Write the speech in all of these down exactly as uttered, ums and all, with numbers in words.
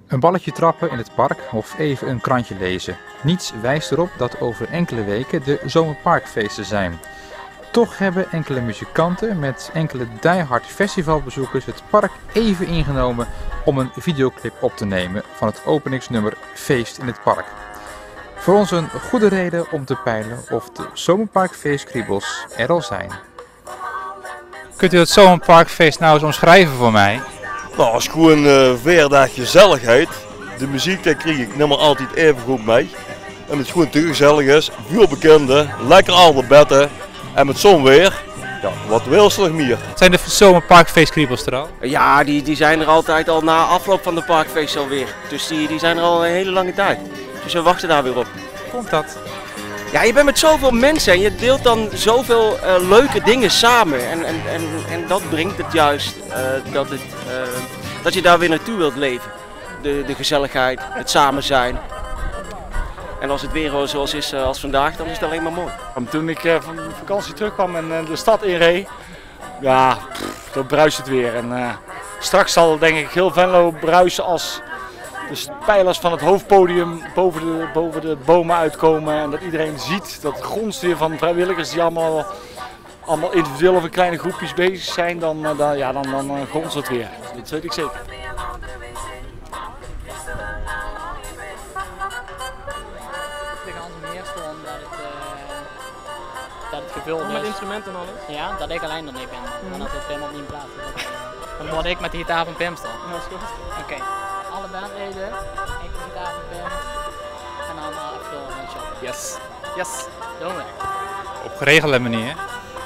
Een balletje trappen in het park of even een krantje lezen. Niets wijst erop dat over enkele weken de zomerparkfeesten zijn. Toch hebben enkele muzikanten met enkele diehard festivalbezoekers het park even ingenomen om een videoclip op te nemen van het openingsnummer Feest in het Park. Voor ons een goede reden om te peilen of de zomerparkfeestkriebels er al zijn. Kunt u het zomerparkfeest nou eens omschrijven voor mij? Nou, het is gewoon eh veer daag gezelligheid. De meziek, die krieg ik nimmer altied even good mei. En het is gewoon te gezellig is, vuur bekende, lekker alde bette. En met zo'n weer, ja, wat wils se nog mier? Zijn de zomerparkfeestkriebels er al? Ja, die, die zijn er altijd al na afloop van de parkfeest alweer. Dus die, die zijn er al een hele lange tijd. Dus we wachten daar weer op. Komt dat? Ja, je bent met zoveel mensen en je deelt dan zoveel eh, leuke dingen samen. En, en, en, en dat brengt het juist eh, dat, het, eh, dat je daar weer naartoe wilt leven. De, de gezelligheid, het samen zijn. En als het weer wel zoals is eh, als vandaag, dan is het alleen maar mooi. Toen ik eh, van vakantie terugkwam en eh, de stad inreed, ja, pff, dan bruist het weer. En eh, straks zal denk ik heel Venlo bruisen als de pijlers van het hoofdpodium boven de, boven de bomen uitkomen. En dat iedereen ziet dat het gons weer van vrijwilligers die allemaal, allemaal individueel of in kleine groepjes bezig zijn. Dan, eh, dan, ja, dan, dan eh, gons het weer. Dat weet ik zeker. De ganse meer stond dat het eh, dat het gevoel. Gewoon met dus instrumenten en alles? Ja, dat ik alleen dan niet ben. Mhm. En dat het helemaal niet in plaats is. Dan word ik met de gitaar van Pim staan. Ja, is goed. Oké. Alle bandleden, ik de gitaar van Pim. En dan eh, even een show. Yes. Yes. Doen we. Op geregelde manier.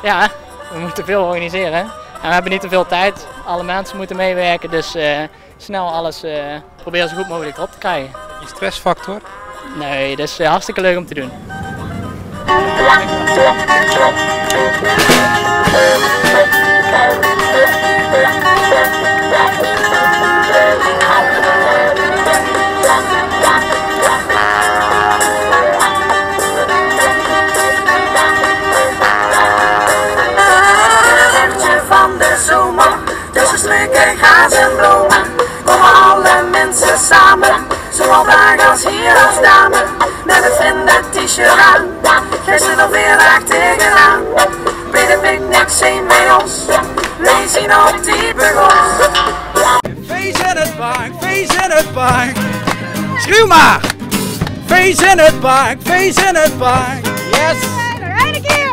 Ja, we moeten veel organiseren. En we hebben niet te veel tijd. Alle mensen moeten meewerken, dus eh, snel alles eh, proberen zo goed mogelijk op te krijgen. Die stressfactor? Nee, dat is eh, hartstikke leuk om te doen. Van de zomer. Tussen struiken, gras en blomen komen alle mensen samen. Zowel dames als heren als dames, met een vlinder t-shirt aan. Gisteren nog weer daar tegenaan. Bij de picknick zijn wij ons, wij zien op die begos. Feest in het park, feest in het park. Schreeuw maar! Feest in het park, feest in het park. Yes! Nog een keer!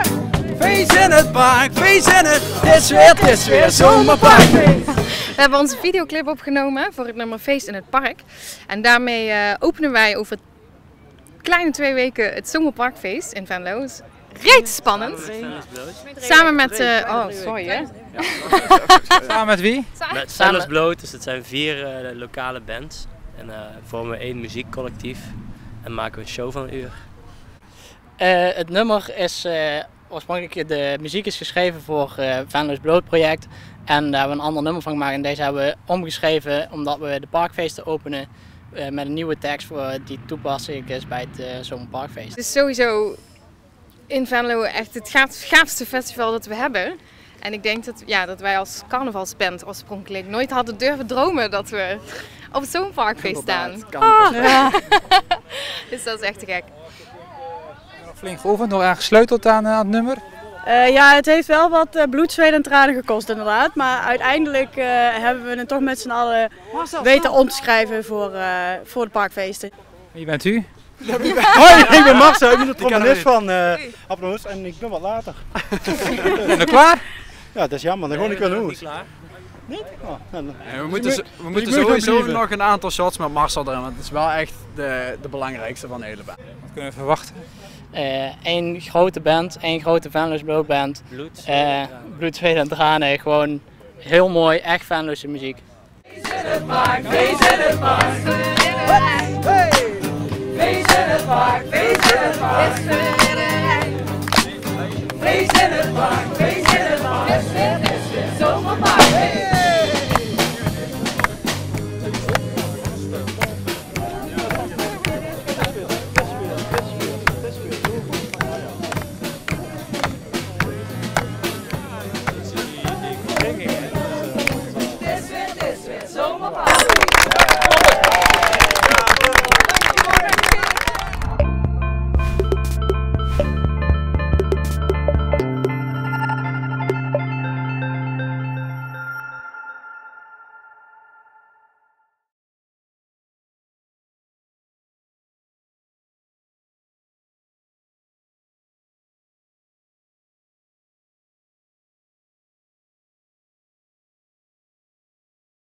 Feest in het park, feest in het, het is weer, het is weer zomerparkfeest. We hebben onze videoclip opgenomen voor het nummer Feest in het Park. En daarmee eh, openen wij over kleine twee weken het zomerparkfeest in Venlo. Is reet spannend. Samen met, eh, oh, sorry hè. Samen met wie? Samen met Venlo's Bloot, dus het zijn vier eh, lokale bands. En eh, vormen we één muziekcollectief en maken we een show van een uur. Eh, het nummer is eh, oorspronkelijk, de muziek is geschreven voor eh Venlo's Bloot project. En daar hebben we een ander nummer van gemaakt. En deze hebben we omgeschreven omdat we de parkfeesten openen eh, met een nieuwe tekst voor, die toepasselijk is bij het eh, zomerparkfeest. Het is sowieso in Venlo echt het gaaf-, gaafste festival dat we hebben. En ik denk dat, ja, dat wij als carnavalsband oorspronkelijk nooit hadden durven dromen dat we op zo'n parkfeest staan. Inderdaad, carnavalsband. Ah. Dus dat is echt te gek. Flink geoefend, nog aan gesleuteld aan, eh, aan het nummer? Eh, ja, het heeft wel wat eh, bloed, zweet en tranen gekost inderdaad. Maar uiteindelijk eh, hebben we het toch met z'n allen weten om te schrijven voor, eh, voor de parkfeesten. Wie bent u? Hoi, ik ben Marcel, ik ben de trombonist van eh Appelmoes en ik ben wat later. Ben je klaar? Ja, dat is jammer, dan gewoon ik wel hoes. Niet? Oh, nou, dan- Nee, we moeten, z- we moeten sowieso nog een aantal shots met Marcel erin, want het is wel echt de, de belangrijkste van de hele band. Wat kunnen we verwachten? Eh, één grote band, één grote Venlo's Bloot band. Bloed, eh, zweet en tranen. Bloed, zweet en tranen. Gewoon heel mooi, echt Venloze muziek. Feest in het park, feest in het park. Hey! Feest in het park, feest in het park. Feest in het park, feest in het park. Zomerpark.